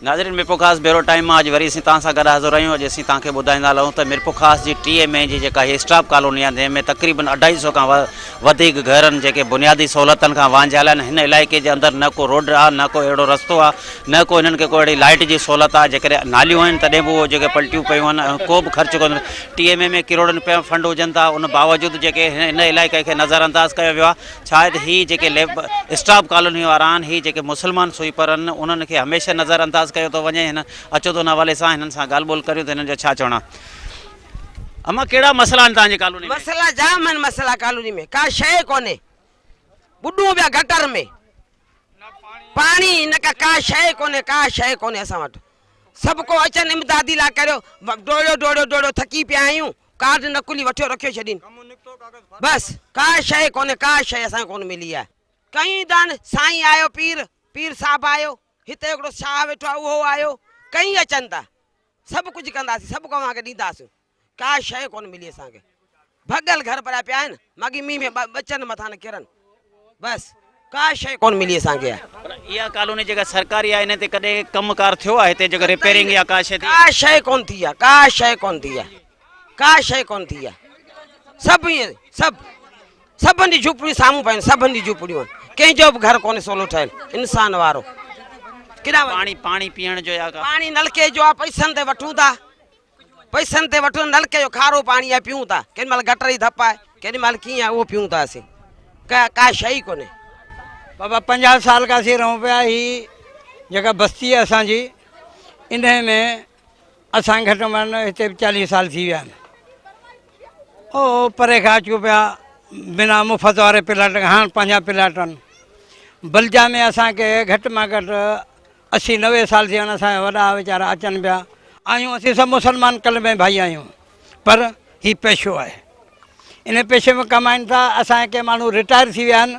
ناظرين Mirpurkhas bureau time مان اڄ وري اسين توهان سان گڏ حاضر آهيون اڄ اسين توهان کي ٻڌائيندا هلون ته ميرپورخاص جي ٽي ايم اي جي جيڪا هي اسٽاپ ڪالوني آهي جنهن ۾ تقريبن اڍائي سو کان وڌيڪ گهرن جيڪي بنيادي سهولتن کان وانجهيل آهن هن علائقي جي اندر نه ڪو روڊ آهي نه ڪو اهڙو رستو آهي نه ڪو هنن کي ڪو اهڙي لائٽ جي سهولت آهي جيڪڏهن ناليون آهن تڏهن به اهو جيڪي پلٽيون پيون آهن ۽ ڪو به خرچ ڪونه ٽي ايم اي ۾ ڪروڙن روپيا فنڊ هجن ٿا ان باوجود جيڪي هن علائقي کي نظر انداز ڪيو ويو آهي ڇا آهي ته هي جيڪي ليب اسٽاف ڪالوني وارا آهن هي جيڪي مسلمان سوئيپر آهن انهن کي هميشه نظر انداز ڪيو ٿو وڃي هن اچو ته ان حوالي سان هنن سان ڳالهه ٻولهه ڪريون ته هنن جو ڇا چوڻ آهي اما ڪهڙا مسئلا آهن توهان جي ڪالوني ۾؟ مسئلا جام آهن مسئلا ڪالوني ۾ ڪا شيء ڪونهي ٻڏون پيا گٽر ۾ پاڻي نه ڪا ڪا شيء ڪونهي ڪا شيء ڪونهي اسان وٽ سڀ ڪو اچن امدادي لاء ڪريو ڊوڙيو ڊوڙيو ڊوڙيو ٿڪي پيا آهيون ڪارڊ نقلي وٺيو رکيو ڇڏين بس ڪا شيء ڪونهي ڪا شيء اسان کي ڪونه ملي آهي. ڪئين دان سائين آيو پير پير صاحب آيو هتي هڪڙو شاهه ويٺو آهي اهو آيو ڪئين اچن ٿا سڀ ڪجهه ڪنداسين سڀ ڪو اوهان کي ڏينداسون ڪا شيء ڪونه ملي اسان کي ڀڳل گهر پريا پيا آهن ماڳهين مينهن ۾ ٻچن مٿان نه ڪرن بس ڪا شيء ڪونه ملي اسان کي. پر اها ڪالوني جيڪا سرڪاري آهي ان تي ڪڏهن ڪم ڪار ٿيو آهي هتي جيڪو رپيئرنگ يا ڪا شيء ٿي ڪا شيء ڪونه ٿي آهي ڪا شيء ڪونه ٿي آهي ڪا شيء ڪونه ٿي آهي سڀ ائين سڀ سڀن جي جهوپڙيون سامهون پيون سڀن جي جهوپڙيون آهن ڪنهن جو به گهر ڪونهي سولو ٺهيل انسان وارو ڪيڏانهن پاڻي پاڻي پيئڻ جو يا ڪا پاڻي نلڪي جو آهي پئسن تي وٺون ٿا پئسن تي وٺون نلڪي جو کارو پاڻي آهي پيون ٿا ڪيڏي مهل گٽر جي ڌپ آهي ڪيڏي مهل ڪيئن آهي اهو پيون ٿا اسين ڪا ڪا شيء ئي ڪونهي. بابا 50 سال کان اسين رهون پيا هي جيڪا بستي آهي اسان جي انهي ۾ اسان گهٽ ۾ گهٽ هتي به 40 سال ٿي ويا آهن او پري کان اچون پيا بنا مفت واري پلاٽ کان هاڻ پنهنجا پلاٽ آهن بلجا ۾ اسان کي گهٽ مان گهٽ 80 90 سال ٿي ويا آهن اسان جا وڏا ويچارا اچن پيا آهيون اسين سڀ مسلمان ڪلمي ڀائي آهيون پر هي پيشو آهي ان پيشي ۾ ڪمائن ٿا اسان جا ڪي ماڻهو رٽائر ٿي ويا آهن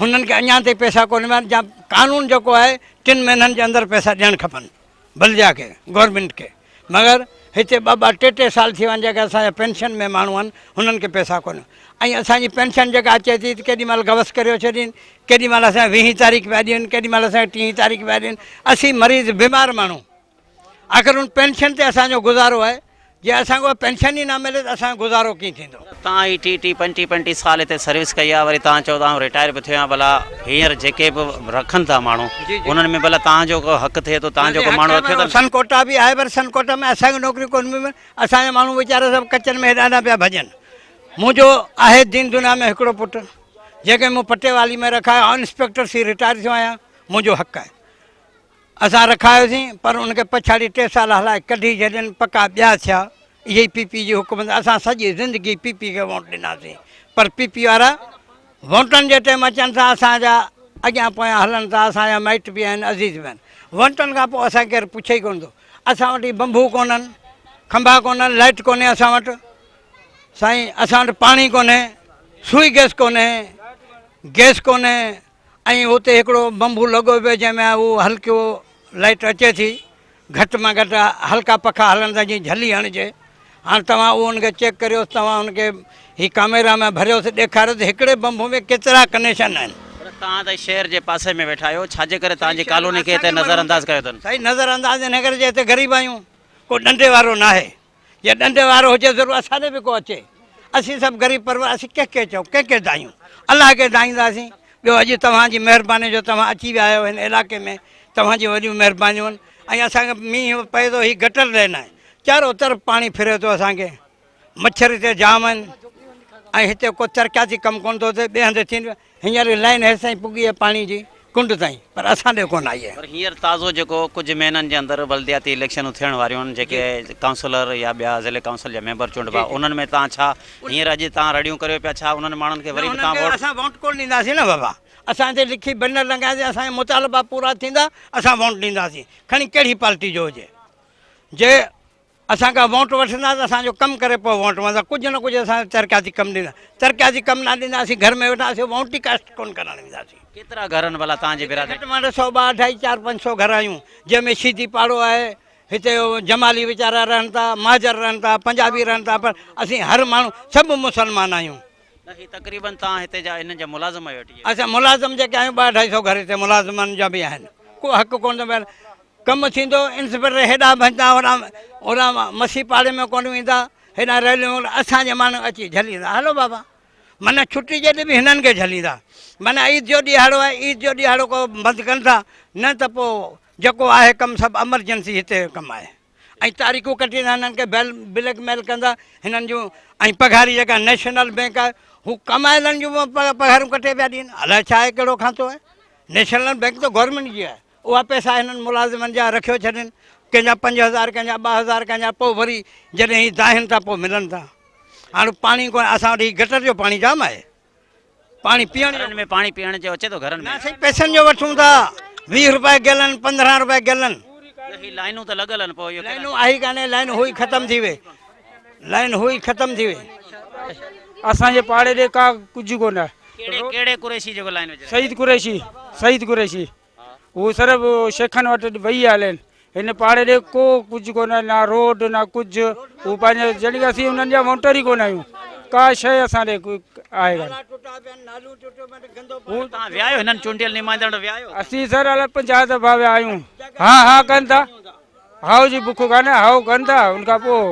هنن کي اڃا تائين پيسا ڪونه مليا آهن جا قانون جيڪو آهي ٽن مهينن جي اندر پيسا ڏيڻ کپن بلديا کي گورنمينٽ کي مگر هتي ٻه ٻه ٽي ٽي سال ٿي ويا آهن جيڪي اسان جا پينشن ۾ ماڻهو آهن هنن کي پيسا ڪونه ۽ اسان جي پينشن جيڪا اچي ٿي ته ڪيڏي مهل گوس ڪريو ڇڏين ڪيڏي مهل اسان کي ويهين تاريخ پيا ڏين ڪيڏي مهل اسان کي ٽيهين تاريخ پيا ڏين اسين مريض بيمار ماڻهو آخر ان پينشن تي اسان جو گذارو آهي، جي اسان کي اها پينشن ئي نه ملي ته اسان جو گذارو ڪيئن ٿيندو. توهان هي ٽيهه ٽيهه پنجٽيهه پنجٽيهه سال هتي سروس ڪئي آهي وري توهان چئو ٿا آئون رٽائر به ٿيو آهيان ڀلا هينئر جيڪي به رکن ٿا ماڻهو انهن ۾ ڀلا توهان جو ڪو حق ٿئي ٿو توهان جو ڪو ماڻهو رکيو اٿن؟ سن ڪوٽا به آهي پر سن ڪوٽا ۾ اسان کي نوڪري ڪونه ملي اسان جا ماڻهو ويچارا سڀ ڪچن ۾ هيڏانهن هوڏانهن پيا ڀڄن منهنجو آهي دين دنيا ۾ هڪڙو پٽ جنهن کي مون پٽيوالي ۾ رکايو آئون انسپيڪٽر ٿي رٽائر ٿيو آهيان منهنجو حق آهي اسان رکايوسين پر ان کي پڇاڙي ٽي سال هلائي ڪڍي ڇڏين، پڪا ٻيا ٿيا، اهي ئي پي پي جي حڪومت، اسان سڄي زندگي پي پي کي ووٽ ڏناسين پر پي پي وارا ووٽن جي ٽيم اچن ٿا اسان جا اڳيان پويان هلن ٿا، اسان جا مائٽ به آهن عزيز به آهن، ووٽن کان پوء اسان کي ڪير پڇي ئي ڪونه ٿو، اسان وٽ هي بمبو ڪونهن، کنڀا ڪونهن، لائٽ ڪونهي اسان وٽ، سائين اسان وٽ پاڻي ڪونهي، سوئي گئس ڪونهي، گئس ڪونهي، ۽ اتي هڪڙو بمبو لڳو پيو جنهن ۾ هو هلڪيو لائٽ اچي ٿي گهٽ مان گهٽ هلڪا پکا هلن ٿا جيئن جهلي هڻجي هاڻ توهان اهو ان کي چيڪ ڪريوس توهان ان کي هي ڪاميرا ۾ ڀريوس ڏيکاريو ته هڪڙي بمبو ۾ ڪيترا ڪنيڪشن آهن. پر توهان ته شهر جي پاسي ۾ ويٺا آهيو ڇا جي ڪري توهان جي ڪالوني کي هتي نظر انداز ڪيو اٿن. سائين نظر انداز ان ڪري جو هتي غريب آهيون ڪو ڏنڊي وارو ناهي. جي ڏنڊي وارو هجي ضرور اسان ڏي به ڪو اچي. اسين سڀ غريب پرور اسين ڪنهن کي چئون ڪنهن کي دانهيون الله کي دانهينداسين ٻيو اڄ توهان جي مهرباني جو توهان اچي ويا آهيو هن علائقي ۾ توهان جون وڏيون مهربانيون آهن ۽ اسان کي مينهن پئي ٿو هي گٽر لين آهي چارو طرف پاڻي ڦري ٿو اسان کي مڇر هتي جام آهن ۽ هتي ڪو ترقياتي ڪم ڪونه ٿو ٿئي ٻئي هنڌ ٿين هينئر لائين هيستائين پڳي آهي پاڻي جي ڪنڊ تائين پر اسان ڏي ڪونه آئي آهي. پر هينئر تازو جيڪو ڪجهه مهينن جي اندر بلدياتي اليڪشنون ٿيڻ واريون آهن جيڪي ڪائونسلر يا ٻيا ضلعي ڪائونسل جا ميمبر چونڊبا انهن ۾ توهان ڇا هينئر اڄ توهان رڙيون ڪريو پيا ڇا انهن ماڻهن کي وري به توهان ووٽ. اسان ووٽ ڪونه ڏينداسين نه بابا اسان هتي لکي بينر لڳاياسين اسان جا مطالبا پورا ٿيندا اسان ووٽ ڏينداسين کڻي ڪهڙي پارٽي جو هجي جي اسان کان ووٽ وٺندا ته اسان جو ڪم ڪري پوء ووٽ وٺندا ڪجهه نه ڪجهه اسان کي ترقياتي ڪم ڏيندا ترقياتي ڪم نه ڏيندا اسين گهر ۾ ويٺا اسين ووٽ ئي ڪاسٽ ڪونه ڪرڻ وينداسين. ڪيترا گهر آهن ڀلا توهان جي برادري گهٽ ۾ گهٽ سو ٻه اڍائي چار پنج سو گهر آهيون جنهن ۾ شيدي پاڙو آهي هتي جمالي ويچارا رهن ٿا مهاجر رهن ٿا پنجابي رهن ٿا پر اسين هر ماڻهو سڀ مسلمان آهيون. نه هي تقريبن توهان هتي جا انهن جا ملازم آهيو. اسان ملازم جيڪي آهيون ٻه اڍائي سو گهر هتي ملازمن جا به آهن ڪو حق ڪونه ٿو ملي. ڪم ٿيندو انسپيڪٽر هيڏانهن ڀڄندا هوڏانهن هوڏانهن مسي پاڙي ۾ ڪونه ويندا هيڏانهن ريليون اسان جي ماڻهن اچي جهليندا هلو بابا معنيٰ ڇٽي جي ڏينهن به هنن کي جهليندا معنيٰ عيد جو ڏيهاڙو آهي عيد جو ڏيهاڙو ڪو بند ڪن ٿا نه ته پوء جيڪو آهي ڪم سڀ امرجنسي هتي ڪم آهي ۽ تاريخون ڪٽيندا هنن کي بيل بليڪ ميل ڪندا هنن جون ۽ پگهاري جيڪا نيشنل بينڪ آهي هو ڪمايلن جون پگهارون ڪٽي پيا ڏين الائي ڇا آهي ڪهڙو کاتو آهي نيشنل بينڪ ته گورنمينٽ جي آهي اها پئسا هنن ملازمن جا رکيو ڇڏين ڪنهن جا 5000 ڪنهن جا 2000 ڪنهن جا پوء وري جڏهن هي دانهن ٿا پوء ملن ٿا هاڻ پاڻي ڪونهي اسان وٽ هي گٽر جو پاڻي جام آهي پاڻي پيئڻ گهرن ۾ پاڻي پيئڻ جو اچي ٿو گهرن ۾ نه سائين پئسن جو وٺون ٿا 20 روپيه گيلن 15 روپيه گيلن. نه هي لائنون ته لڳل آهن پوء اهو لائنون آهي ڪانه لائن هئي ختم ٿي وئي لائن هئي ختم ٿي وئي. اسان جي پاڙي ڏي ڪا ڪجهه ڪونه. ڪهڙي ڪهڙي قريشي جيڪو لائن وجهرائي. سعيد قريشي سعيد قريشي هو صرف شيخن وٽ ويهي هلين هن پاڙي ڏي ڪو ڪجهه ڪونه نه روڊ نه ڪجهه هو پنهنجي جهڙي اسين انهن جا ووٽر ئي ڪونه آهيون ڪا شيء اسان ڏي آهي ڪانه. هو توهان ويا آهيو هنن چونڊيل نمائندن وٽ ويا آهيو؟ اسين سر الائي 50 دفعا ويا آهيون ها ها ڪن ٿا هائو جي بک ڪانه هائو ڪن ٿا ان کان پوء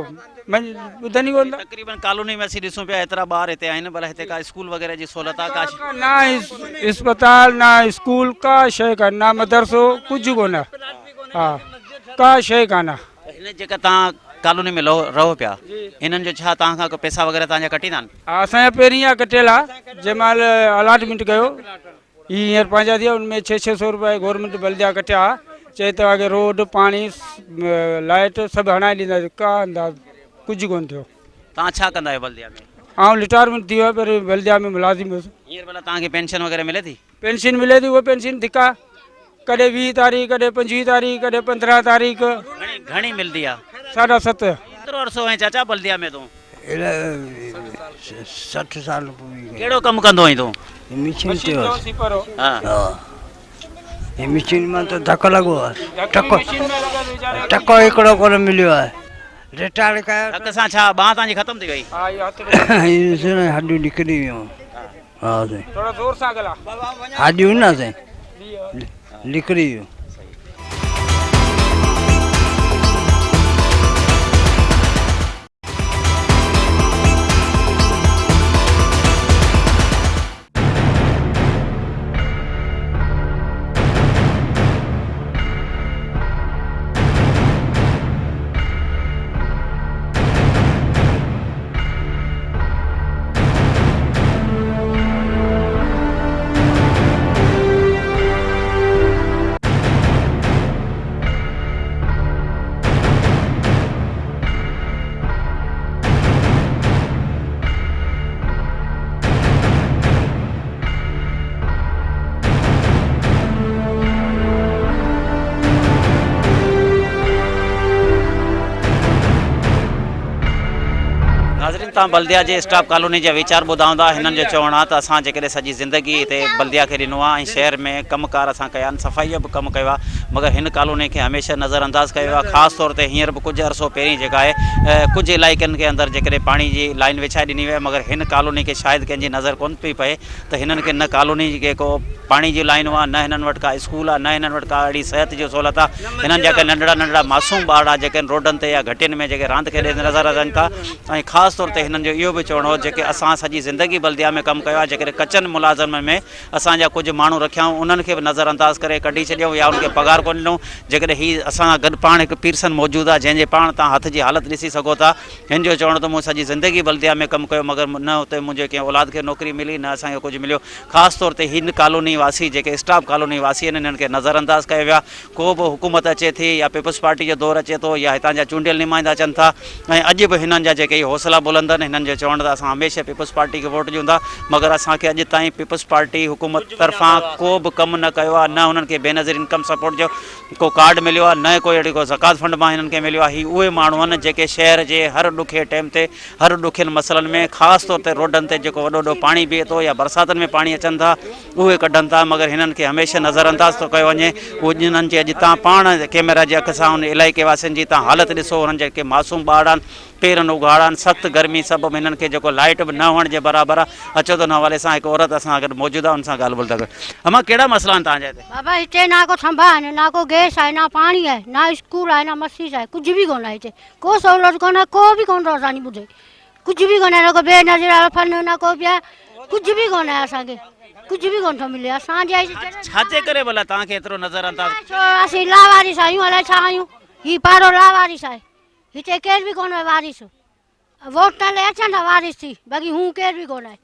ٻڌن ئي ڪونه ٿا. تقريبن ڪالوني ۾ اسين ڏسون پيا ايترا ٻار هتي آهن ڀلا هتي ڪا اسڪول وغيره جي سهولت آهي ڪا شي؟ نه اسپتال نه اسڪول ڪا شيء ڪانه نه مدرسو ڪجهه ڪونه ها ڪا شيء ڪانه. هن جيڪا توهان ڪالوني ۾ رهو پيا انهن جو ڇا توهان کان ڪو پئسا وغيره توهان جا ڪٽيندا آهن؟ ها اسان جا پهرين جا ڪٽيل ها جنهن مهل الاٽمينٽ ڪيو هي هينئر پنهنجا ٿي ويا ان ۾ ڇهه ڇهه سو روپيا گورنمينٽ بلديا ڪٽيا ها چئي توهان کي روڊ پاڻي لائيٽ سڀ هڻائي ڏينداسين ڪا انداز ڪجهه ڪونه ٿيو. توهان ڇا ڪندا آهيو بلديا ۾؟ آئون رٽائرمينٽ ٿي ويو پر بلديا ۾ ملازم هيس. هينئر ڀلا توهان کي پينشن وغيره ملي ٿي؟ پينشن ملي ٿي اها پينشن ڌڪا ڪڏهن 20 تاريخ ڪڏهن 25 تاريخ ڪڏهن 15 تاريخ. گهڻي گهڻي ملدي آ؟ ساڍا ست. ڪيترو عرصو آهين چاچا بلديا ۾ تون؟ 60 سال پوري ڪئي. ڪهڙو ڪم ڪندو آهين تون؟ مشين تي هوس. ها هي مشين مان ته ڌڪ لڳو آهي. ٽڪو ٽڪو هڪڙو ڪونه مليو آهي. رٽائر ڪيو. ڌڪ سان ڇا ٻانهن تان جي ختم ٿي وئي؟ ها اهو هٿ هي هڏيون نڪري ويون. ها سائين. ٿورو زور سان ڳالهاء. هڏيون نه سائين نڪري ويون. ناظرين تان بلديا جي اسٽاف ڪالوني جا ويچار ٻڌائون ٿا هنن جو چوڻ آهي ته اسان جيڪڏهن سڄي زندگي هتي بلديا کي ڏنو آهي ۽ شهر ۾ ڪم ڪار اسان ڪيا آهن صفائي جو به ڪم ڪيو آهي مگر هن ڪالوني کي هميشه نظر انداز ڪيو ويو آهي خاص طور تي هينئر به ڪجهه عرصو پهرين جيڪا آهي ڪجهه علائقن کي اندر جيڪڏهن پاڻي جي لائين وڇائي ڏني وئي آهي مگر هن ڪالوني کي شايد ڪنهن جي نظر ڪونه پئي پئي ته هنن کي نه ڪالوني کي ڪو پاڻي جي لائينون آهي نه هنن وٽ ڪا اسڪول آهي نه هنن وٽ ڪا اهڙي صحت جي سهولت آهي هنن جا ڪي ننڍڙا ننڍڙا معصوم ٻارڙا جيڪي روڊن تي يا گهٽين ۾ جيڪي راند کيڏندي نظر اچن ٿا ۽ خاص طور تي هنن جو اهو به چوڻ هو جيڪي اسان سڄي زندگي بلديا ۾ ڪم ڪيو آهي جيڪڏهن ڪچن ملازمن ۾ اسان جا ڪجهه ماڻهو رکيائون انهن کي به نظر انداز ڪري ڪڍي ڇڏيائون يا انهن کي پگهار ڪونه ڏنو جيڪڏهن هي اسان سان گڏ پاڻ هڪ پيرسن موجود آهي جنهن جي پاڻ تان هٿ جي حالت ڏسي سگهو ٿا هن جو چوڻ ته مون سڄي زندگي بلديا ۾ ڪم ڪيو مگر نه اتي منهنجي ڪنهن اولاد کي نوڪري ملي نه اسان کي ڪجهه مليو خاص طور تي هن ڪالوني واسي جيڪي اسٽاف ڪالوني واسي آهن انهن کي نظر انداز ڪيو ويو آهي ڪو به حڪومت اچي ٿي يا پيپلز پارٽي جو دور اچي ٿو يا هتان جا چونڊيل نمائندا اچن ٿا ۽ اڄ به هنن جا جيڪي حوصلا بلند آهن هنن جو چوڻ ته اسان هميشه پيپلز پارٽي کي ووٽ ڏيون ٿا مگر اسان کي اڄ تائين پيپلز پارٽي حڪومت طرفان ڪو به ڪم نه ڪيو آهي نه هنن کي بينظير انڪم سپورٽ جو ڪو ڪارڊ مليو آهي نه ڪو اهڙي ڪو زڪوات فنڊ مان هنن کي مليو آهي هي اهي ماڻهو آهن جيڪي شهر جي هر ڏکي ٽيم تي هر ڏکين مسئلن ۾ خاص طور تي روڊن تي جيڪو وڏو وڏو پاڻي بيهي ٿو يا برساتن ۾ پاڻي اچن ٿا اهي ڪڍن ٿا مگر هنن کي هميشه نظر انداز ٿو ڪيو وڃي اهو انهن جي اڄ تان پاڻ ڪيميرا جي اک سان ان علائقي واسين جي تان حالت ڏسو انهن جيڪي معصوم ٻارڙا آهن پيرن اگهاڙا آهن سخت گرمي. گرمي سبب هنن کي جيڪو لائيٽ به نه هئڻ جي برابر آهي اچو ته ان حوالي سان هڪ عورت اسان سان گڏ موجود آهي ان سان ڳالهه ٻولهه ٿا ڪريون امان ڪهڙا مسئلا آهن توهان جا هتي؟ بابا هتي نه ڪو ٿنڀا آهن نه ڪو گئس آهي نه پاڻي آهي نه اسڪول آهي نه مسجد آهي ڪجهه به ڪونه آهي هتي ڪو سهولت ڪونه ڪو به ڪونه ٿو اسان جي ٻڌي ڪجهه به ڪونه نه ڪو بي نظير وارو فن نه ڪو ٻيا ڪجهه به ڪونه آهي اسان کي ڪجهه به ڪونه ٿو ملي اسان جي ڇا جي ڪري ڀلا توهان کي ايترو نظر انداز ڇو اسين لاوارث آهيون الائي ڇا آهيون هي پاڙو لاوارث آهي هتي ڪير به ڪونه آهي وارث ووٽ لاء اچن ٿا وارث ٿي باقي هون ڪير به ڪونه آهي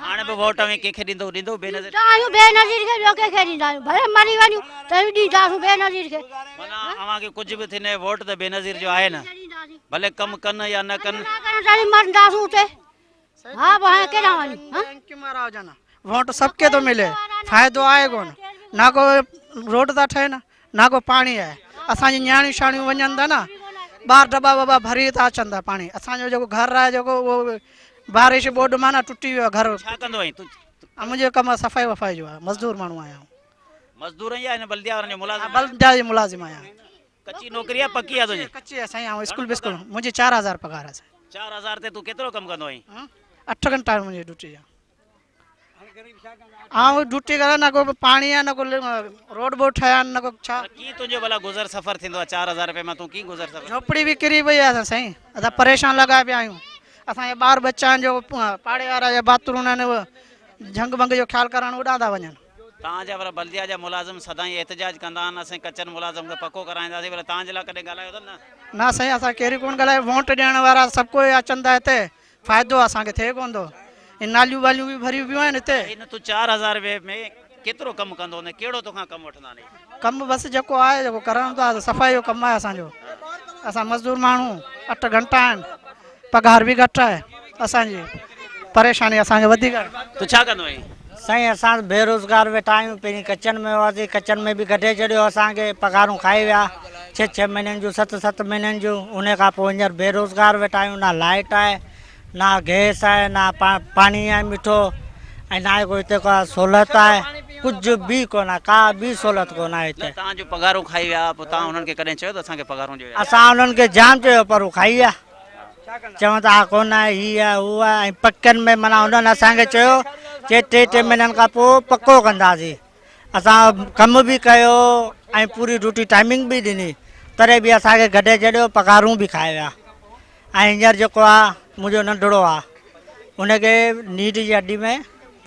هاڻي به ووٽ اوهين ڪنهن کي ڏيندو ڏيندو بينظير ڏيندا آهيون بينظير کي ٻيو ڪنهن کي ڏيندا آهيون ڀلي مري وڃون ته به ڏينداسون بينظير کي معنيٰ اوهان کي ڪجهه به ٿئي ووٽ ته بينظير جو آهي نه ڀلي ڪم ڪن يا نه ڪن ڪن مرنداسون اتي ها پوء هاڻي ڪيڏانهن وڃون ووٽ سڀ کي ٿو ملي فائدو آهي ڪونه نه ڪو روڊ ٿا ٺهن نه ڪو پاڻي آهي اسان جي نياڻيون شاڻيون وڃن ٿا نه ٻار ڊٻا وٻا ڀري ٿا اچن ٿا پاڻي اسان جو جيڪو گهر آهي جيڪو اهو بارش ٻوڏ مان نه ٽٽي ويو آهي گهر. ڇا ڪندو آهين تون؟ منهنجو ڪم صفائي وفائي جو آهي مزدور ماڻهو آهيان. مزدور آهين يا هن بلديا وارن جو ملازم؟ بلديا جو ملازم آهيان. ڪچي نوڪري آهي پڪي آهي تنهنجي؟ ڪچي آهي سائين آئون اسڪول بسڪول منهنجي 4000 پگهار آهي سائين. 4000 تي تون ڪيترو ڪم ڪندو آهين؟ 8 گهنٽا منهنجي ڊيوٽي آهي. آئون ڊيوٽي ڪران نه ڪو پاڻي آهي نه ڪو روڊ بوڊ ٺهيا آهن نه ڪو ڇا. ڪيئن تنهنجو ڀلا گذر سفر ٿيندو آهي 4000 رپئي مان تون ڪيئن گذر سفر. جهوپڙي به ڪري پئي آهي سائين اسان پريشان لڳا پيا آهيون اسان جا ٻار ٻچا آهن جو پاڙي وارا يا باٿروم آهن اهي جهنگ بنگ جو خيال ڪرڻ اڏان ٿا وڃن. توهان جا ڀلا بلديا جا ملازم سدائين احتجاج ڪندا آهن اسين ڪچن ملازم کي پڪو ڪرائينداسين ڀلا توهان جي لاء ڪڏهن ڳالهايو اٿن نه. نه سائين اسان ڪيري ڪونه ڳالهايو ووٽ ڏيڻ وارا سڀ ڪوئي اچن ٿا هتي فائدو اسان کي ٿئي ڪونه ٿو. هي ناليون واليون به ڀريون پيون آهن هتي. هن تون 4000 رپئي ۾ ڪيترو ڪم ڪندو هوندين ڪهڙو توکان ڪم وٺندا آهن. ڪم بس جيڪو آهي جيڪو ڪرڻو ٿا صفائي جو ڪم آهي اسان جو اسان مزدور ماڻهو 8 گهنٽا آهن پگهار به گهٽ آهي اسان جي پريشاني اسان کي وڌيڪ آهي. تون ڇا ڪندو آهين. سائين اسان ته بيروزگار ويٺا آهيون پهرين ڪچن ۾ هئاسين ڪچن ۾ به ڪڍي ڇڏيو اسان کي پگهارون کائي ويا ڇهه ڇهه مهينن جون ست ست مهينن جون ان کان پوء هينئر بيروزگار ويٺا آهيون نه لائٽ آهي نه گئس آهي نه پاڻي آهي مٺو ۽ نه ئي ڪو هتي ڪا سهولت آهي ڪجهه به ڪونه آهي ڪا به سهولت ڪونه آهي هتي. نه توهان جون پگهارون کائي ويا پوء توهان انهن کي ڪڏهن چيو ته اسان کي پگهارون ڏيو يار. اسان انهن کي جام چيو پر هو کائي ويا. چون ٿا ها ڪونه آهي هي آهي هو آهي ۽ پڪن ۾ معنيٰ انهن اسان کي چيو چي ٽي ٽي مهينن کان پوء پڪو ڪنداسين اسان ڪم به ڪيو ۽ پوري ڊيوٽي ٽائمنگ به ڏني تڏهن به اسان کي گڏي ڇڏيو پگهارون به کائي ويا ۽ هينئر جيڪو آهي منهنجو ننڍڙو آهي ان کي نيڊ جي هڏي ۾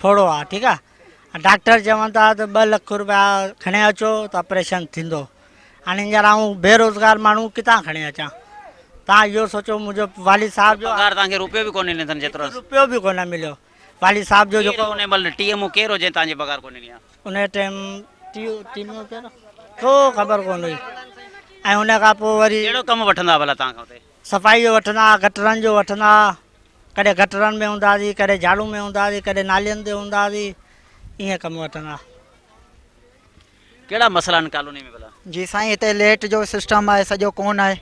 ڦوڙو آهي ٺيڪ آهي ڊاڪٽر چون ٿا ته 2 لک روپيا کڻي اچو ته آپريشن ٿيندو هاڻي هينئر آئون بيروزگار ماڻهو ڪٿان کڻي اچان توهان اهو سوچو منهنجو والد صاحب جو پگهار توهان کي روپيو به ڪونه ڏني اٿن جيترو هڪ روپيو به ڪونه مليو والد صاحب جو ڪير جيڪو ان مهل ٽي ايم او ڪير هو جنهن توهان جي پگهار ڪونه ڏني آ ان ٽائيم ٽي ٽي ايم او ڪير ڪو خبر ڪونه هئي ۽ ان کان پوء وري ڪهڙو ڪم وٺندا ڀلا توهان کان اتي صفائي جو وٺندا گٽرن جو وٺندا ڪڏهن گٽرن ۾ هوندا هئاسين ڪڏهن جهاڙو ۾ هوندا هئاسين ڪڏهن نالين تي هوندا هئاسين ائين ڪم وٺندا. ڪهڙا مسئلا آهن ڪالوني ۾ ڀلا. جي سائين هتي ليٽ جو سسٽم آهي سڄو ڪون آهي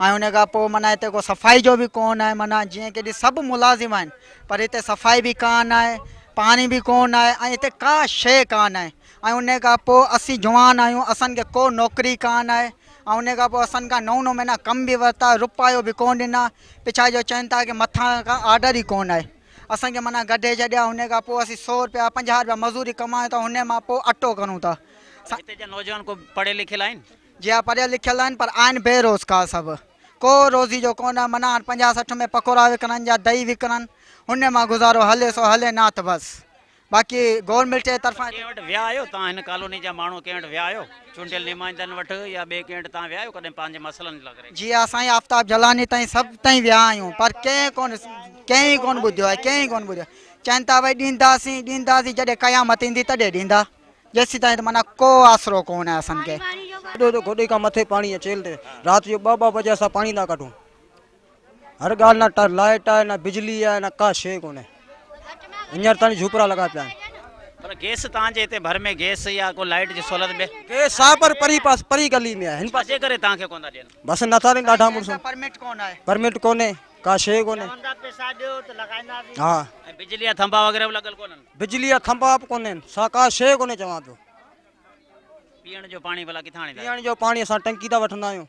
۽ ان کان پوء معنيٰ هتي ڪو صفائي جو به ڪون آهي معنيٰ جيئن ڪي سڀ ملازم آهن پر هتي صفائي به ڪان آهي پاڻي به ڪون آهي ۽ هتي ڪا شيء ڪان آهي ۽ ان کان پوء اسين جوان آهيون اسان کي ڪو نوڪري ڪان آهي ۽ ان کان پوء اسان کان نو نو مهينا ڪم به ورتا روپايو به ڪون ڏنا پڇا جو چون ٿا ڪي مٿان کان آرڊر ئي ڪون آهي اسان کي معنيٰ گڍي ڇڏيا ان کان پوء اسين سو روپيا 50 روپيا مزوري ڪمايون ٿا ان مان پوء اٽو ڪرون ٿا. هتي جا نوجوان ڪو پڙهيل لکيل آهن؟ جي ها پڙهيل لکيل آهن پر آهن بي روزگار سڀ ڪو روزي جو ڪونه معنيٰ هاڻ 50 60 ۾ پڪوڙا وڪڻن يا دهي وڪڻن ان مان گذارو هلي سو هلي نه ته بس باقي گورنمينٽ جي طرفان ڪنهن وٽ ويا آهيو توهان هن ڪالوني جا ماڻهو ڪنهن وٽ ويا آهيو چونڊيل نمائندن وٽ يا ٻئي ڪنهن وٽ توهان ويا آهيو ڪڏهن پنهنجي مسئلن لاء ڪري. جي ها سائين آفتاب جلاني تائين سڀ تائين ويا آهيون پر ڪنهن ڪون ڪنهن ئي ڪون ٻڌيو آهي ڪنهن ئي ڪون ٻڌيو چون ٿا ڀئي ڏينداسين ڏينداسين جڏهن قيامت ايندي تڏهن ڏيندا جيسين تائين ته معنيٰ ڪو آسرو ڪون آهي اسان کي. ايڏو گوڏي کان مٿي پاڻي آهي چيلهه تي رات جو ٻه ٻه بجي اسان پاڻي ٿا ڪڍون. هر ڳالهه نه لائٽ آهي نه بجلي آهي نه ڪا شيء ڪونهي هينئر تائين جهوپڙا لڳا پيا آهن. پر گيس توهان جي هتي ڀر ۾ گيس يا ڪو لائٽ جي سهولت به. گيس آهي پر پري پاس پري گلي ۾ آهي هن پاسي. ڇا جي ڪري توهان کي ڪونه ٿا ڏين. بس نٿا ڏين ڏاڍا مڙس. پرمٽ ڪونه آهي. پرمٽ ڪونهي ڪا شيء ڪونهي. چون ٿا پيسا ڏيو ته لڳائينداسين. ها. ۽ بجلي جا ٿنڀا وغيره به لڳل ڪونهن. بجلي جا ٿنڀا به ڪونهن سا ڪا شيء ڪونهي چوان پيو. پيئڻ جو پاڻي ڀلا ڪٿان آڻيندا آهيو. پيئڻ جو پاڻي اسان ٽنڪي تان وٺندا آهيون.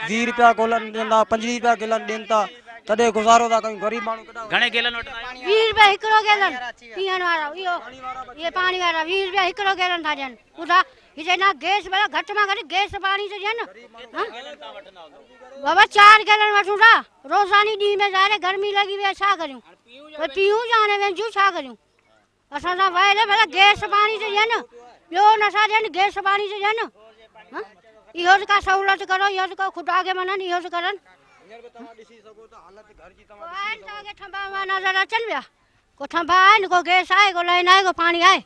20 روپيا گولن ڏين ٿا 25 روپيا گيلن ڏين ٿا تڏهن گذارو ٿا ڪيون غريب ماڻهو ڪيڏانهن گهڻي گيلن وٺندا آهيو؟ 20 روپيا هڪڙو گيلن پيئڻ وارو اهو اهي پاڻي وارا 20 روپيا هڪڙو گيلن ٿا ڏين ٻڌا هتي نه گيس ڀلا گهٽ مان گهٽ گيس پاڻي ته ڏين ها بابا 4 گيلن وٺون ٿا روزاني ڏينهن ۾ ظاهر گرمي لڳي وئي ڇا ڪريون پيئون يا هاڻي وينجهون ڇا ڪريون اسان سان ويل ڀلا گيس پاڻي ته ڏين ٻيو نٿا ڏين گيس پاڻي ته ڏين اهو ته ڪا سهولت ڪرو اهو ته ڪو خدا کي مڃن اهو ته ڪرن آهن توهان کي ٿنڀا ونڀا نظر اچن پيا ڪو ٿنڀا آهن ڪو گيس آهي ڪو لائن آهي ڪو پاڻي آهي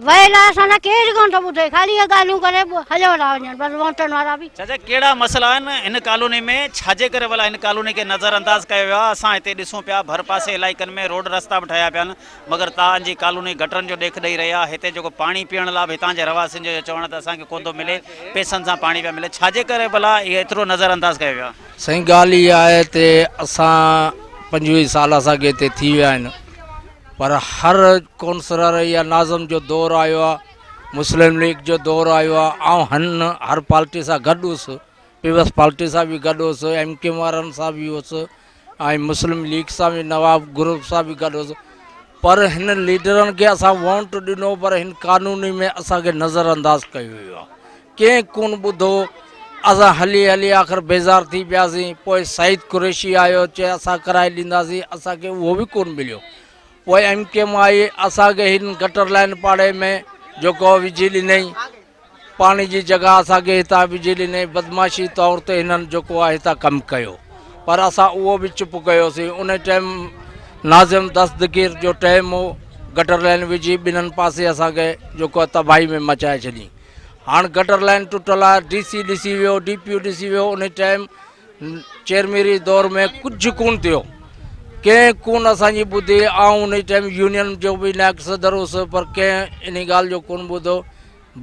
ويل آهي اسان سان ڪير ڪونه ٿو ٻڌي خالي اهي ڳالهيون ڪري هليو ٿا وڃن بس ووٽن وارا به. چاچا ڪهڙا مسئلا آهن هن ڪالوني ۾ ڇاجي ڪري ڀلا هن ڪالوني کي نظر انداز ڪيو ويو آهي اسان هتي ڏسون پيا ڀر پاسي علائقن ۾ روڊ رستا به ٺهيا پيا آهن مگر تان جي ڪالوني گٽرن جو ڏيک ڏئي رهي آهي هتي جيڪو پاڻي پيئڻ لاء به هتان جي رهواسين جو اهو چوڻ آهي ته اسان کي ڪونه ٿو ملي پئسن سان پاڻي پيا ملي ڇاجي ڪري ڀلا اهو ايترو نظر انداز ڪيو ويو آهي. سائين ڳالهه اها آهي ته اسان 25 سال اسان کي هتي ٿي ويا آهن پر هر ڪونسلر يا ناظم جو دور آيو آ مسلم ليگ جو دور آيو آ آئون هن هر پارٽي سان گڏ هوس پيپلز پارٽي سان به گڏ هوس ايم ڪيو ايم وارن سان به هوس ۽ مسلم ليگ سان به نواب گروپ سان به گڏ هوس پر هن ليڊرن کي اسان وونٽ ڏنو پر هن قانوني ۾ اسان کي نظر انداز ڪيو ويو آ ڪنهن ڪون ٻڌو اسان هلي هلي آخر بيزار ٿي پياسين پوء سعيد قريشي آيو چي اسان ڪرائي ڏينداسين اسان کي اهو به ڪون مليو پوء ايم ڪيو ايم آئي اسان کي هن گٽر لائن پاڙي ۾ جيڪو وجهي ڏنئي پاڻي جي جڳهه اسان کي هتان وجهي ڏنئي بدمعاشي طور تي هنن جيڪو آهي هتان ڪم ڪيو پر اسان اهو به چپ ڪيوسين ان ٽائيم ناظم دستگير جو ٽائيم هو گٽر لائن وجهي ٻنهن پاسي اسان کي جيڪو آهي تباهي ۾ مچائي ڇڏي هاڻ گٽر لائن ٽٽل آهي ڊي سي ڏسي ويو ڊي پي او ڏسي ويو ان ٽائيم چيئرميري دور ۾ ڪجهه ڪون ٿيو ڪنهن ڪون اسان جي ٻڌي آئون ان ٽائيم يونين جو به نائب صدر هوس پر ڪنهن ان ڳالهه جو ڪون ٻڌو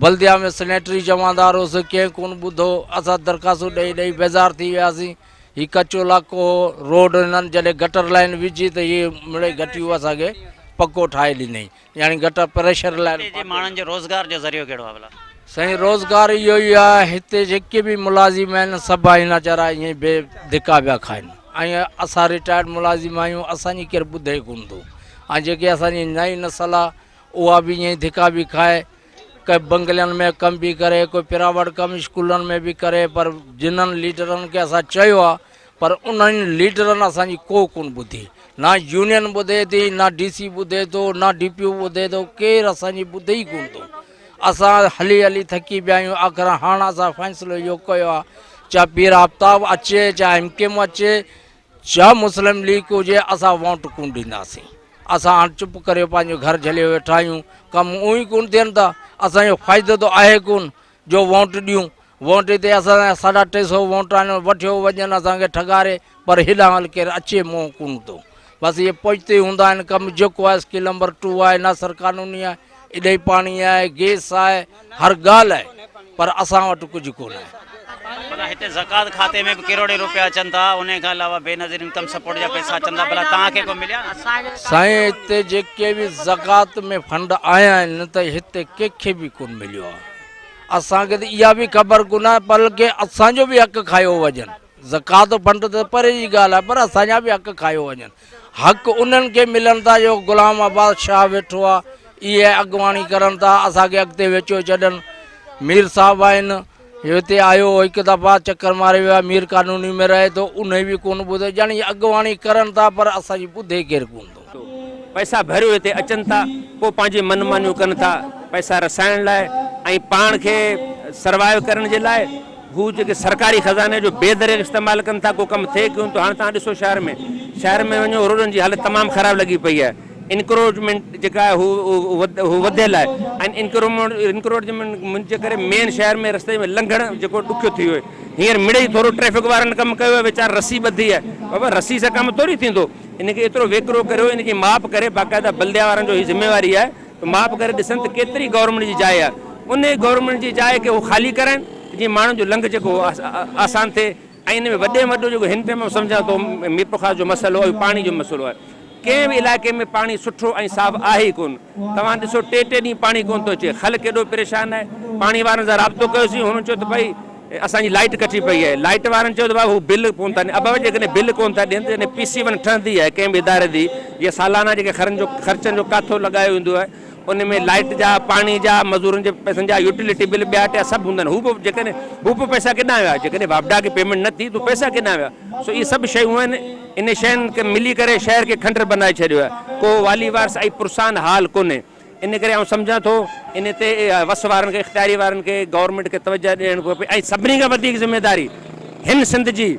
بلديا ۾ سينيٽري جمعدار هوس ڪنهن ڪون ٻڌو اسان درخواستون ڏئي ڏئي بيزار ٿي وياسين هي ڪچو علائقو هو روڊ هنن جڏهن گٽر لائن وجهي ته هي مڙئي گهٽيون اسان کي پڪو ٺاهي ڏنائين يعني گٽر پريشر لاء. هتي جي ماڻهن جو روزگار جو ذريعو ڪهڙو آهي ڀلا؟ سائين روزگار اهو ئي آهي هتي جيڪي به ملازم آهن سڀ آهن ويچارا ائين ئي بي ڌڪا پيا کائن ۽ اسان رٽائرڊ ملازم آهيون اسان جي ڪير ٻڌي ڪونه ٿو ۽ جيڪي اسان جي نئين نسل آهي اها به ائين ئي ڌڪا پئي کائي ڪي بنگلن ۾ ڪم به ڪري ڪوئي پرائيوٽ ڪم اسڪولن ۾ به ڪري پر جنھن ليڊرن کي اسان چيو آ پر انھن ليڊرن اسان جي ڪو ڪون ٻڌي نه يونين ٻڌي ٿي نه ڊي سي ٻڌي ٿو نه ڊي پي او ٻڌي ٿو ڪير اسان جي ٻڌي ئي ڪون ٿو اسان هلي هلي ٿڪي پيا آهيون آخر هاڻ اسان فيصلو اهو ڪيو آ چا پير آفتاب اچي چا ايم ڪيو ايم اچي چا مسلم ليگ هجي اسان ووٽ ڪون ڏينداسين اسان هاڻ چپ ڪريو پنهنجو گهر جهليو ويٺا آهيون ڪم اونئن ئي ڪون ٿين ٿا اسان جو فائدو ته آهي ڪون جو ووٽ ڏيون ووٽ هتي اسان جا ساڍا ٽي سو ووٽ آهن وٺيو وڃن اسان کي ٺڳاري پر هيڏانهن ڪير اچي منهن ڪون ٿو بس اهي پوئتي هوندا آهن ڪم جيڪو آهي اسڪيل نمبر ٽو آهي ناصر قانوني آهي اڏهي پاڻي آهي گيس آهي هر ڳالهه آهي پر اسان وٽ ڪجهه ڪونه آهي. ڀلا هتي زڪوات کاتي ۾ به ڪروڙين روپيا اچن ٿا انهي کان علاوه بينظير انڪم سپورٽ جا پئسا اچن ٿا ڀلا توهان کي ڪو مليا؟ سائين هتي جيڪي به زڪوات ۾ فنڊ آيا آهن ته هتي ڪنهن کي به ڪونه مليو آهي اسان کي ته اها به خبر ڪونه آهي بلڪه اسان جو به حق کايو وڃن زڪوات فنڊ ته پري جي ڳالهه آهي پر اسان جا به حق کايو وڃن. حق انهن کي ملن ٿا جو غلام عباس شاهه ويٺو آهي اهي اڳواڻي ڪرن ٿا اسان کي اڳتي ويچيو ڇڏن. مير صاحب آهن هتي آيو هو هڪ دفعا چڪر ماري ويو آهي مير ڪالوني ۾ رهي ٿو انهي به ڪونه ٻڌو ڄڻ اهي اڳواڻي ڪرن ٿا پر اسان جي ٻڌي ڪير ڪونه ٿو. پئسا ڀريو هتي اچن ٿا پوء پنهنجي من مانيون ڪن ٿا پئسا رسائڻ لاء ۽ پاڻ کي سروائيو ڪرڻ جي لاء. هو جيڪي سرڪاري خزاني جو بي دريغ استعمال ڪن ٿا ڪو ڪم ٿئي ڪيون ٿو هاڻ توهان ڏسو شهر ۾ شهر ۾ وڃو روڊن جي حالت تمام خراب لڳي پئي آهي انڪروچمينٽ جيڪا آهي هو هو وڌيل آهي ۽ انڪروچمينٽ جي ڪري مين شهر ۾ رستي ۾ لنگهڻ جيڪو ڏکيو ٿي ويو آهي هينئر مڙئي ٿورو ٽريفڪ وارن ڪم ڪيو آهي ويچار رسي ٻڌي آهي بابا رسي سان ڪم ٿوري ٿيندو ان کي ايترو ويڪرو ڪريو ان جي ماپ ڪري باقاعده بلديا وارن جو هي ذميواري آهي ته ماپ ڪري ڏسن ته ڪيتري گورنمينٽ جي جاء آهي انهي گورنمينٽ جي جاء کي هو خالي ڪرائين ته جيئن ماڻهن جو لنگهه جيڪو هو آسان ٿئي ۽ ان ۾ وڏي ۾ وڏو جيڪو هن ٽائيم آئون سمجهان ٿو ميرپورخاص جو مسئلو اهو پاڻي جو مسئلو آهي ڪنهن به علائقي ۾ پاڻي سٺو ۽ صاف آهي ئي ڪونه توهان ڏسو ٽي ٽي ڏينهن پاڻي ڪونه ٿو اچي خلق ايڏو پريشان آهي پاڻي وارن سان رابطو ڪيوسين هنن چيو ته ڀئي اسان جي لائيٽ ڪٽي پئي آهي، لائيٽ وارن چيو ته بابا هو بل ڪونه ٿا ڏين، ابا جيڪڏهن بل ڪونه ٿا ڏين ته جڏهن پي سي ون ٺهندي آهي ڪنهن به اداري جي يا سالانه جيڪي خرن جو خرچن جو ڪاٿو لڳايو ويندو آهي ان ۾ لائيٽ جا، پاڻي جا، مزورن جي پئسن جا، يوٽيلٽي بل ٻيا ٽيا سڀ هوندا آهن هو به جيڪڏهن هو به پئسا ڪيڏانهن ويا جيڪڏهن واپڊا کي پيمينٽ نه ٿي ته پئسا ڪيڏانهن ويا سو اهي سڀ شيون آهن انهن شين کي ملي ڪري شهر کي کنڊر بنائي ڇڏيو آهي ڪو والي وارث ۽ پرسان حال ڪونهي. ان ڪري آئون سمجهان ٿو ان تي وس وارن کي اختياري وارن کي گورنمينٽ کي توجه ڏيڻ کپي ۽ سڀني کان وڌيڪ ذميداري هن سنڌ جي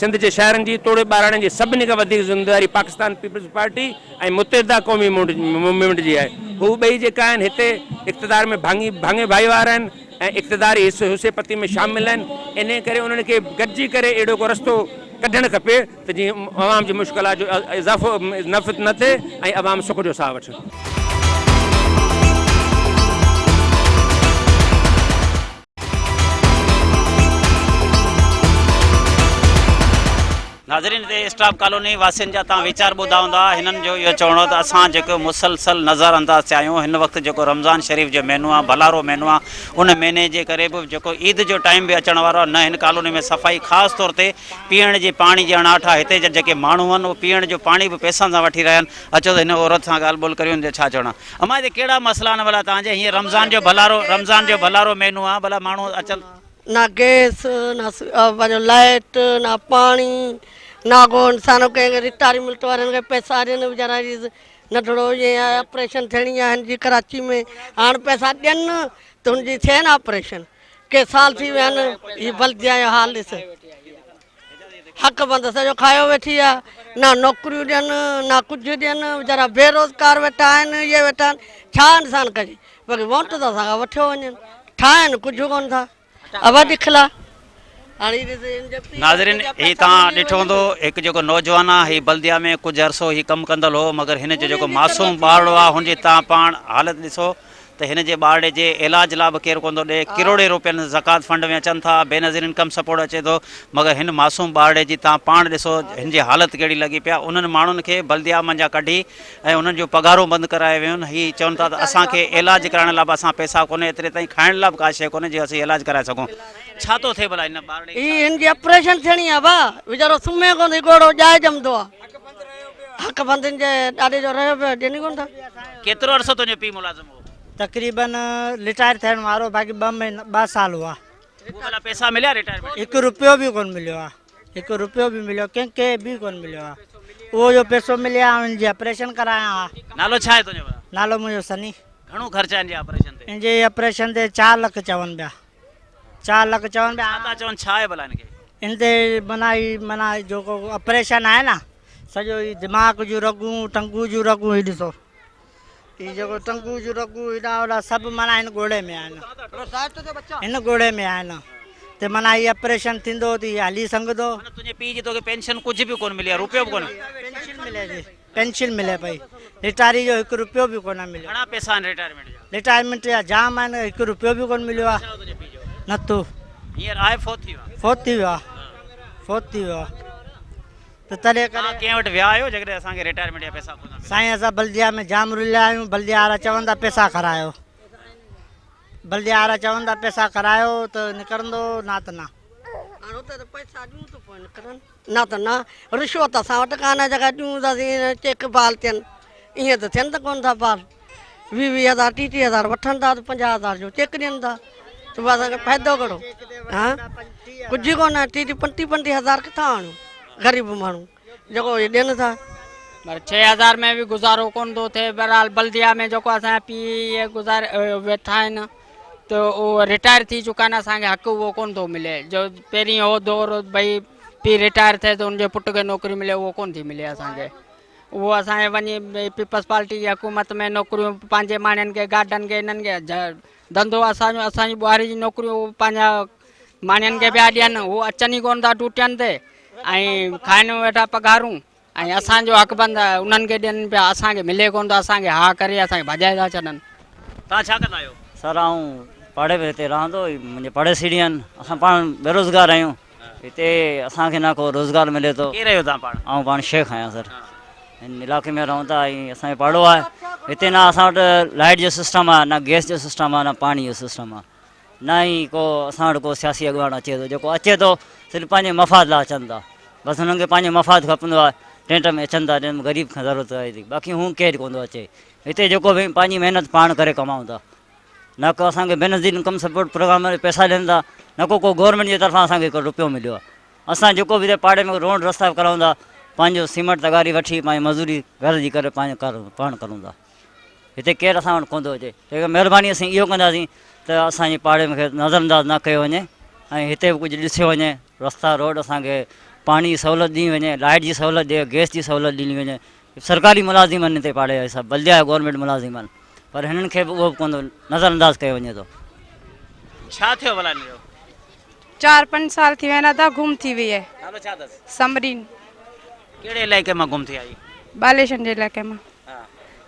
سنڌ جي شهرن جي توڙي ٻهراڙين جي سڀني کان وڌيڪ ذميداري Pakistan peoples party ۽ Muttahida Qaumi movement جي آهي هو ٻئي جيڪا آهن هتي اقتدار ۾ ڀاڱي ڀاڱي ڀائيوار آهن ۽ اقتداري حصي حصي پتي ۾ شامل آهن انهي ڪري انهن کي گڏجي ڪري اهڙو ڪو رستو ڪڍڻ کپي ته جيئن عوام جي مشڪلات جو اضافو نه ٿئي ۽ عوام سک جو ساهه وٺي. ناظرين هتي اسٽاف ڪالوني واسين جا تان ويچار ٻڌا هوندا هنن جو اهو چوڻ هو ته اسان جيڪو مسلسل نظر انداز ٿيا آهيون هن وقت جيڪو رمضان شريف جو مهينو آهي ڀلارو مهينو آهي ان مهيني جي ڪري به جيڪو عيد جو ٽائيم به اچڻ وارو آهي نه هن ڪالوني ۾ صفائي خاص طور تي پيئڻ جي پاڻي جي اڻاٺ آهي، هتي جا جيڪي ماڻهو آهن اهي پيئڻ جو پاڻي به پئسن سان وٺي رهيا آهن، اچو ته هن عورت سان ڳالهه ٻولهه ڪريون هن جو ڇا چوڻ آهي. امان هتي ڪهڙا مسئلا آهن ڀلا توهان جي هينئر رمضان جو ڀلارو رمضان جو ڀلارو مهينو آهي ڀلا ماڻهو اچن. نه گئس نه پنهنجو لائٽ نه پاڻي نه ڪو انسان ڪنهن کي رٽائرمينٽ وارن کي پئسا ڏين ويچارا جي ننڍڙو ائين آهي آپريشن ٿيڻي آهي هن جي ڪراچي ۾ هاڻ پئسا ڏين ته هن جي ٿئي نه آپريشن. ڪي سال ٿي ويا آهن هي بلديا جو حال ڏس حق بند سڄو کايو ويٺي آ نه نوڪريون ڏين نه ڪجهه ڏين ويچارا بيروزگار ويٺا آهن اهي ويٺا آهن ڇا انسان ڪجي باقي ووٽ ته اسان کان وٺيو وڃن ٺاهن ڪجهه ڪون ٿا ابا ڏکلا ناظرين هي توهان ڏٺو هوندو هڪ جيڪو نوجوان آ هي بلديا ۾ ڪجهه عرصو هي ڪم ڪندل هو مگر هن جو جيڪو معصوم ٻارڙو آ هن جي توهان پاڻ حالت ڏسو ته هن جي ٻارڙي جي علاج لا به ڪير ڪونه ٿو ڏئي، ڪروڙين روپين زڪوات فنڊ ۾ اچن ٿا، بينظير انڪم سپورٽ اچي ٿو، مگر هن معصوم ٻارڙي جي تان پاڻ ڏسو هن جي حالت ڪهڙي لڳي پئي آهي، انهن ماڻهن کي بلديا منجهان ڪڍي ۽ انهن جون پگهارون بند ڪرايو ويون، هي چون ٿا ته اسان کي علاج ڪرائڻ لا به اسان پئسا ڪونهي، ايتري تائين کائڻ لا به ڪا شيء ڪونهي جو اسين علاج ڪرائي سگهون، ڇا ٿو ٿئي ڀلا هن ٻارڙي کي هي هن جي آپريشن ٿيڻي آ ڀا ويچارو سمهي ڪونه ٿو هي ڳوڙهو ڄائي ڄمندو آ. حق بندين جي ڏاڏي جو رهيو پيو ڏين ئي ڪونه ٿا. ڪيترو عرصو تنهنجو پيء ملازم هو؟ تقريبن رٽائر ٿيڻ وارو باقي ٻه مهينا ٻه سال هئا. اهو ڀلا پئسا مليا رٽائرمينٽ جا؟ هڪ روپيو به ڪونه مليو آ هڪ روپيو به مليو ڪنهن کي به ڪونه مليو آ اهو جو پئسو ملي ها ان جي آپريشن ڪرايان ها. نالو ڇا آهي تنهنجو ڀلا؟ نالو منهنجو سني. گهڻو خرچ آهي ان جي آپريشن تي؟ ان جي آپريشن تي چار لک چون پيا. چار لک چون پيا. ڇا ٿا چون ڇا آهي ڀلا هن کي؟ ان تي معنيٰ هي معنيٰ جيڪو آپريشن آهي نه سڄو هي دماغ جون رڳون ٽنگون جون رڳون هي ڏسو هي جيڪو ٽنگون جون رڳون هيڏا هوڏا سڀ معنيٰ هن ڳوڙهي ۾ آهن هن ڳوڙهي ۾ آهن ته معنيٰ هي آپريشن ٿيندو ته هي هلي سگهندو. معنيٰ تنهنجي پيء جي توکي پينشن ڪجهه به ڪونه ملي آهي روپيو به ڪونه. پينشن ملي ٿي. پينشن ملي پئي رٽائري جو هڪ روپيو به ڪونه مليو. گهڻا پئسا آهن رٽائرمينٽ جا؟ رٽائرمينٽ جا جام آهن هڪ روپيو به ڪونه مليو آهي. نتو. هينئر آهي فوت ٿي ويو آهي. فوت ٿي ويو آهي فوت ٿي ويو آهي ته تڏهن ڪري. توهان ڪنهن وٽ ويا آهيو جيڪڏهن اسان کي رٽائرمينٽ جا پئسا ڪونه مليا؟ سائين اسان بلديا ۾ جام رليا آهيون بلديا وارا چون ٿا پئسا کارايو بلديا وارا چون ٿا پئسا کارايو ته نڪرندو نه ته نه. هاڻ اتي ته پئسا ڏيون ته پوء نڪرن. نه ته نه، رشوت اسان وٽ ڪانه جيڪا ڏيون ته اسين چيڪ بحال ٿين، ائين ته ٿين ته ڪونه ٿا بحال، ويهه ويهه هزار ٽيهه ٽيهه هزار وٺن ٿا ته 50 هزار جو چيڪ ڏين ٿا ته پوء اسان کي فائدو ڪهڙو ها ڪجهه ڪونه ٽيهه ٽيهه پنجٽيهه پنجٽيهه هزار ڪٿان آڻيون غريب ماڻهو جيڪو اهي ڏين ٿا. پر 6000 ۾ به گذارو ڪونه ٿو ٿئي بهرحال بلديا ۾ جيڪو اسان جا پيء اهي گذاري ويٺا آهن ته اهو رٽائر ٿي چڪا آهن اسان کي حق اهو ڪونه ٿو ملي جو پهرين هو دور ڀئي پيء رٽائر ٿئي ته ان جي پٽ کي نوڪري ملي اهو ڪونه ٿي ملي اسان کي اهو اسان کي وڃي پيپلز پارٽي جي حڪومت ۾ نوڪريون پنهنجي ماڻهن کي گارڊن کي انهن کي ڌنڌو اسان جو اسان جي ٻهاري جي نوڪريون اهو پنهنجا ماڻهن کي پيا ڏين هو اچن ئي ڪونه ٿا ڊيوٽين تي ۽ کائن ويٺا پگهارون ۽ اسان جو حق بند انهن کي ڏين پيا اسان کي ملي ڪونه ٿو اسان کي ها ڪري اسان کي ڀڄائي ٿا ڇڏن. توهان ڇا ڪندا آهيو؟ سر آئون پاڙي ۾ هتي رهان ٿو منهنجي پاڙيسري آهن اسان پاڻ بيروزگار آهيون هتي اسان کي نه ڪو روزگار ملي ٿو. ڪير آهيو توهان پاڻ؟ آئون پاڻ شيخ آهيان سر هن علائقي ۾ رهون ٿا ۽ اسان جو پاڙو آهي هتي نه اسان وٽ لائٽ جو سسٽم آهي نه گئس جو سسٽم آهي نه پاڻي جو سسٽم آهي. نه ئي ڪو اسان وٽ ڪو سياسي اڳواڻ اچي ٿو جيڪو اچي ٿو صرف پنهنجي مفاد لاء اچن ٿا بس هنن کي پنهنجو مفاد کپندو آهي ٽينٽ ۾ اچن ٿا ٽينٽ ۾ غريب کان ضرورت آهي ٿي باقي هو ڪير ڪونه ٿو اچي هتي جيڪو به پنهنجي محنت پاڻ ڪري ڪمائون ٿا نه ڪو اسان کي بينظير انڪم سپورٽ پروگرام ۾ پئسا ڏين ٿا نه ڪو ڪو گورنمينٽ جي طرفان اسان کي ڪو روپيو مليو آهي اسان جيڪو به هتي پاڙي ۾ روڊ رستا ڪرايون ٿا پنهنجو سيمنٽ تغاري وٺي پنهنجي مزوري گهر جي ڪري پنهنجو ڪار پاڻ ڪرون ٿا هتي ڪير اسان وٽ ڪونه ٿو اچي تنهن ڪري مهرباني اسين اهو ڪنداسين ته اسان جي پاڙي کي نظر انداز نه ڪيو وڃي ۽ هتي به ڪجهه ڏسيو وڃي رستا روڊ اسان کي پاڻي جي سهولت ڏني وڃي لائٽ جي سهولت ڏي گئس جي سهولت ڏني وڃي سرڪاري ملازم آهن هتي پاڙي جا سڀ بلديا جا گورنمينٽ ملازم آهن پر هنن کي به اهو به ڪونه نظر انداز ڪيو وڃي ٿو. ڇا ٿيو ڀلا هن جو؟ چار پنج سال ٿي ويا آهن ادا گم ٿي وئي آهي. نالو ڇا اٿس؟ سمرين. ڪهڙي علائقي مان گم ٿي آئي؟ باليشن جي علائقي مان.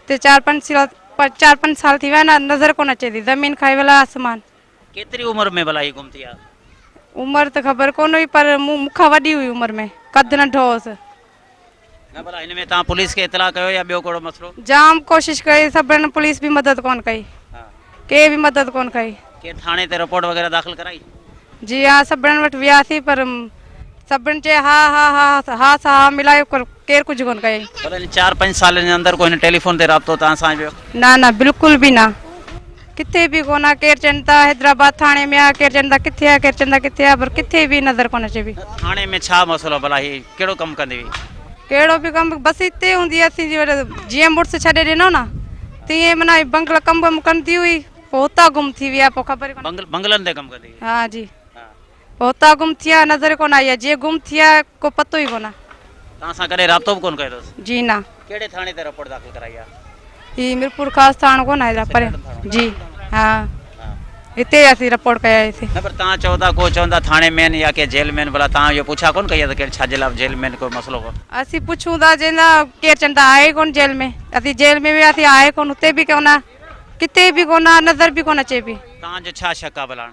تي چار پنج سال چار پنج سال ٿي ويا آهن نظر ڪونه اچي ٿي زمين کائي ويل آهي آسمان. ڪيتري عمر ۾ ڀلا هي گم ٿي آ؟ عمر ته خبر ڪونه هئي پر مون کان وڏي هئي عمر ۾ قد ننڍو هوس. نه ڀلا هن ۾ توهان پوليس کي اطلاع ڪيو يا ٻيو ڪهڙو مسئلو؟ جام ڪوشش ڪئي سڀن پوليس به مدد ڪونه ڪئي ڪي به مدد ڪونه ڪئي. ڪنهن ٿاڻي تي رپورٽ وغيره داخل ڪرائي؟ جي ها سڀنن وٽ وياسين پر سڀن چيو ها ها ها ها سان ها ملايو پر ڪير ڪجهه ڪونه ڪيائين. ڀلا هن چار پنج سالن جي اندر ڪو هن ٽيليفون تي رابطو توهان سان ويو؟ نه نه بلڪل به نه ڪٿي به ڪونه ڪير چون ٿا حيدرآباد ٿاڻي ۾ آ ڪير چون ٿا ڪٿي آ ڪير چون ٿا ڪٿي آ پر ڪٿي به نظر ڪونه اچي پئي. ٿاڻي ۾ ڇا مسئلو ڀلا هي ڪهڙو ڪم ڪندي هئي؟ ڪهڙو به ڪم بس هتي هوندي هئي اسين جي جيئن مڙس ڇڏي ڏنو نه تيئن معنيٰ بنگلا ڪم وم ڪندي هئي پوء هتان گم ٿي وئي آ پوء خبر ئي ڪونه. بنگلن تي ڪم ڪندي هئي؟ ها جي پوء هتان گم ٿي آ نظر ئي ڪونه آئي آ جيئن گم ٿي آ ڪو پتو ئي ڪونه. توهان سان ڪڏهن رابطو به ڪونه ڪيو اٿس؟ جي نه. ڪهڙي ٿاڻي تي رپورٽ داخل ڪرائي آ؟ هي ميرپور خاص ٿاڻو ڪونه آهي پر جي ها هتي اسين رپورٽ ڪيا هئي. نه پر توهان چئو ٿا ڪو چون ٿا ٿاڻي ۾ آهن يا ڪي جيل ۾ آهن ڀلا توهان اهو پڇا ڪونه ڪئي آهي ته ڪهڙي ڇا جي لاء جيل ۾ آهن ڪو مسئلو ڪو. اسين پڇون ٿا جي نه ڪير چون ٿا آهي ڪونه جيل ۾ اسين جيل ۾ وياسين آهي ڪونه هتي به ڪونه ڪٿي به ڪونه نظر به ڪونه اچي پئي. توهان جو ڇا شڪ آهي ڀلا هاڻ؟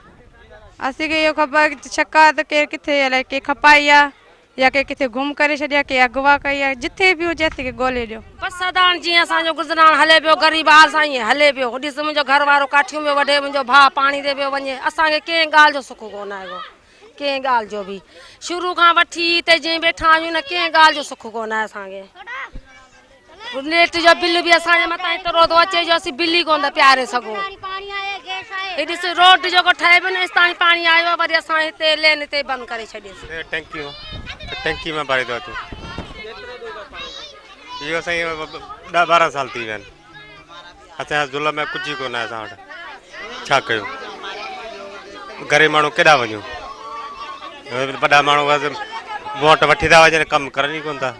اسين کي اهو خبر شڪ آهي ته ڪير ڪٿي الائي ڪي کپائي آهي يا ڪي ڪٿي گم ڪري ڇڏيا ڪي اغوا ڪئي آهي جٿي به هجي اسين کي ڳولي ڏيو. بس ادا هاڻ جيئن اسان جو گذران هلي پيو غريب حال سان ائين هلي پيو ڏس منهنجو گهر وارو ڪاٺيون پيو وڍي منهنجو ڀاء پاڻي تي پيو وڃي اسان کي ڪنهن ڳالهه جو سک ڪونه آهي ڪو ڪنهن ڳالهه جو به شروع کان وٺي هتي جيئن ويٺا آهيون نه ڪنهن ڳالهه جو سک ڪونه آهي اسان کي نيٽ جو بل به اسان جي مٿان ايترو ٿو اچي جو اسين بل ئي ڪونه ٿا پياري سگهون. هي ڏس روڊ جيڪو ٺهي پيو نه ايستاڻي پاڻي آيو آهي وري اسان هتي لين هتي بند ڪري ڇڏيس. ٽينڪيون ٽينڪي مان ڀري ٿو اچون اهو سائين ڏهه ٻارهن سال ٿي ويا آهن اسان جا ظلم ۾ ڪجهه ئي ڪونه آهي اسان وٽ ڇا ڪيون غريب ماڻهو ڪيڏانهن وڃون وڏا ماڻهو ووٽ وٺي ٿا وڃن ڪم ڪرن ئي ڪونه ٿا.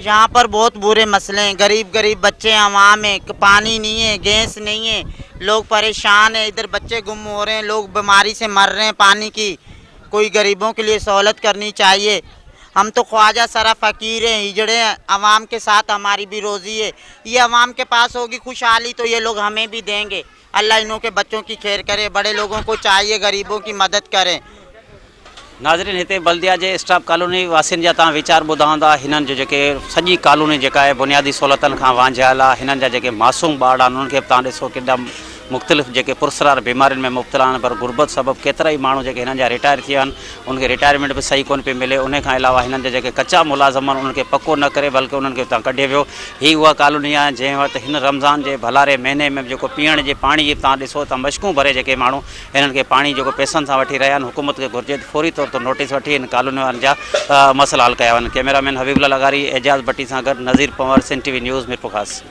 यहाँ पर बहुत बुरे मसले हैं, गरीब गरीब बच्चे हैं आवाम है, पानी नहीं है, गैस नहीं है, लोग परेशान हैं, इधर बच्चे गुम हो रहे हैं, लोग बीमारी से मर रहे हैं पानी की। कोई गरीबों के लिए सहूलत करनी चाहिए। हम तो ख्वाजा सरा फ़कीर हैं, हिजड़े हैं, आवाम के साथ हमारी भी रोज़ी है। ये आवाम के पास होगी खुशहाली तो ये लोग हमें भी देंगे। अल्लाह इन्हों के बच्चों की खैर करे, बड़े लोगों को चाहिए गरीबों की मदद करें। नाज़रीन हिते बल्दिया जे स्टाफ कॉलोनी वासियुनि जा तव्हां वीचार ॿुधा हूंदा। हिननि जो जेके सॼी कॉलोनी जेका आहे बुनियादी सहूलियतुनि खां वांझियल आहे। हिननि जा जेके मासूम ॿार आहिनि उन्हनि खे बि तव्हां ॾिसो केॾा मुख़्तलिफ़ जेके पुरसरार बीमारियुनि में मुब्तला आहिनि, पर गुरबत सबबु केतिरा ई माण्हू जेके हिननि जा रिटायर थी विया आहिनि उन्हनि खे रिटायरमेंट बि सही कोन पई मिले। उन खां अलावा हिननि जा जेके कचा मुलाज़िम आहिनि उन्हनि खे पको न करे बल्कि उन्हनि खे हितां कढे वियो। ही उहा कॉलोनी आहे जंहिं वक़्तु हिन रमज़ान जे भलारे महीने में बि जेको पीअण जे पाणी जी तव्हां ॾिसो त मश्कूं भरे जेके माण्हू हिननि खे पाणी जेको पैसनि सां वठी रहिया आहिनि। हुकूमत खे घुरिजे त फौरी तौर ते नोटिस वठी हिन कॉलोनी वारनि जा मसइला हल कया वञनि। कैमरामैन हबीबुल्ला लगारी, एजाज़ भट्टी सां गॾु Nazir Panwar, Sindh T V news, Mirpurkhas.